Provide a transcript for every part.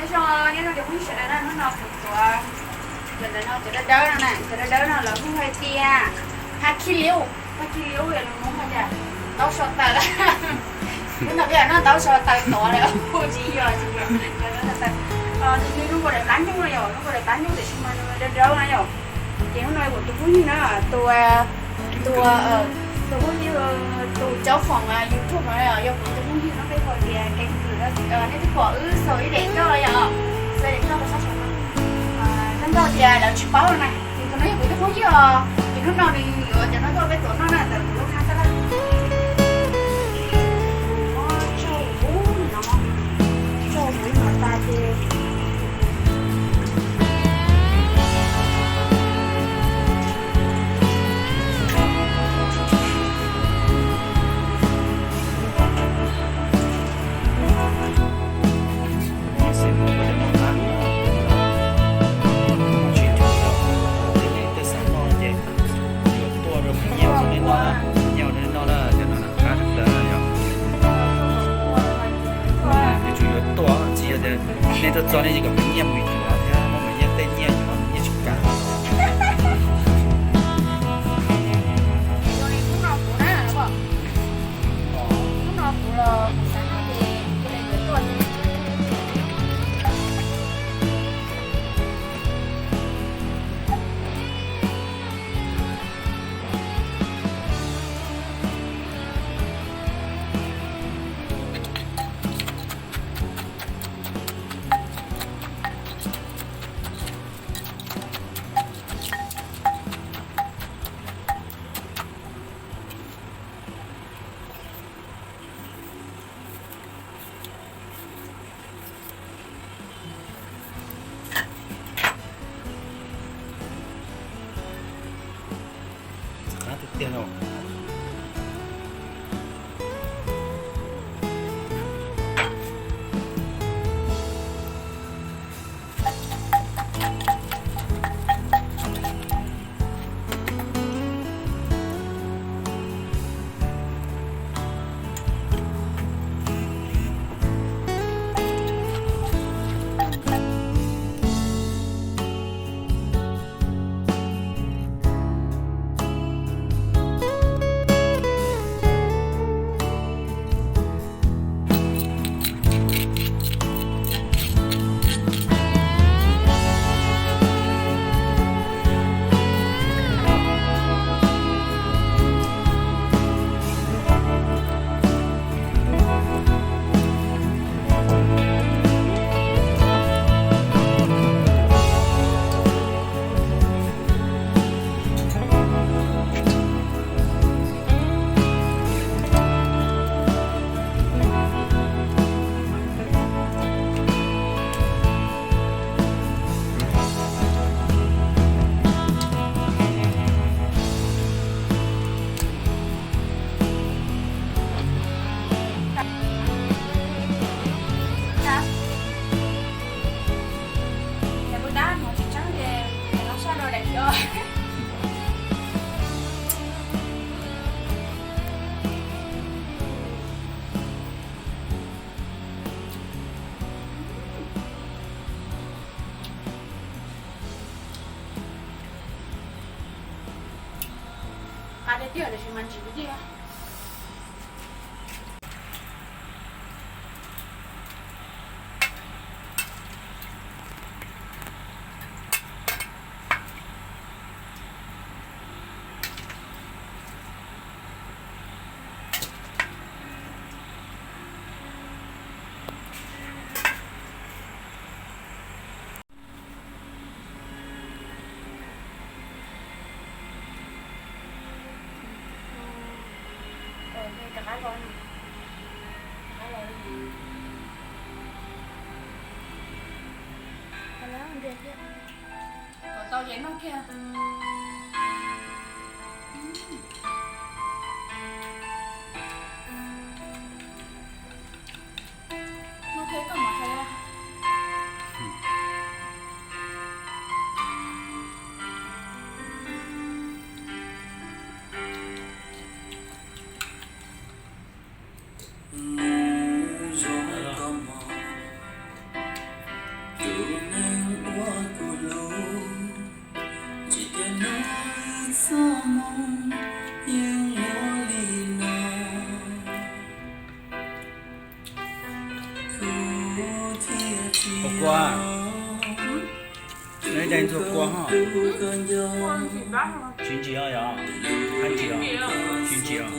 Nyob zoo cov phooj ywg sawv daws na, hnub no kuv tuav cov ntawm no, cov dawb dawb no na, cov dawb dawb no lawv hu hais tias phaj khij liub, phaj khij liub yog lus Hmoob hais tias taub so taws. Hnub no peb yuav noj taub so taws tod lawm, tsis yog, tsis yog, taub so taws. Nws zoo nkaus daim plab nyuj no yom, zoo nkaus daim plab nyuj tiam sis mas nws dawb dawb na yom. Ces hnub no kuv tus phooj ywg na, tus, tus, tus phooj ywg, tus caub foom YouTube no yog kuv tus phooj ywg no, peb hu tias Keeb Kwm, nej twb pom wb xaus ib daim ncauj los yom, xaus ib daim ncauj rau sab saud no. Zoo nkaus tias lawv tsis paub no na, ces tus no yog kuv tus phooj ywg os, ces hnub no nws yuav cov no tuaj peb tuav noj na ntawm kuv lub khab xwb na. Tsaug huv no, tsaug huv no tas ces nej tuaj txog nej yeej kom me nyiaj mus yuav thiab, muab me nyiaj tej nyiaj yuav, nyiaj tsis kam. Qab tiag tiag no. Qab tiag tiag tiam sis mas ntsim tiag tiag. Kom tau ces noj kiag. Noj kiag koj mam hais. Ua kua, noj ib daig ntxuag kua ho. Tsis ntsim os, yog tsis ntsim os,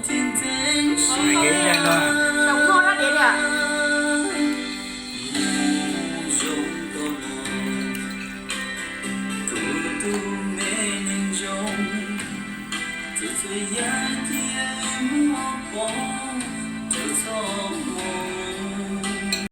tsis ntsim os. Hais kiag ib daig no.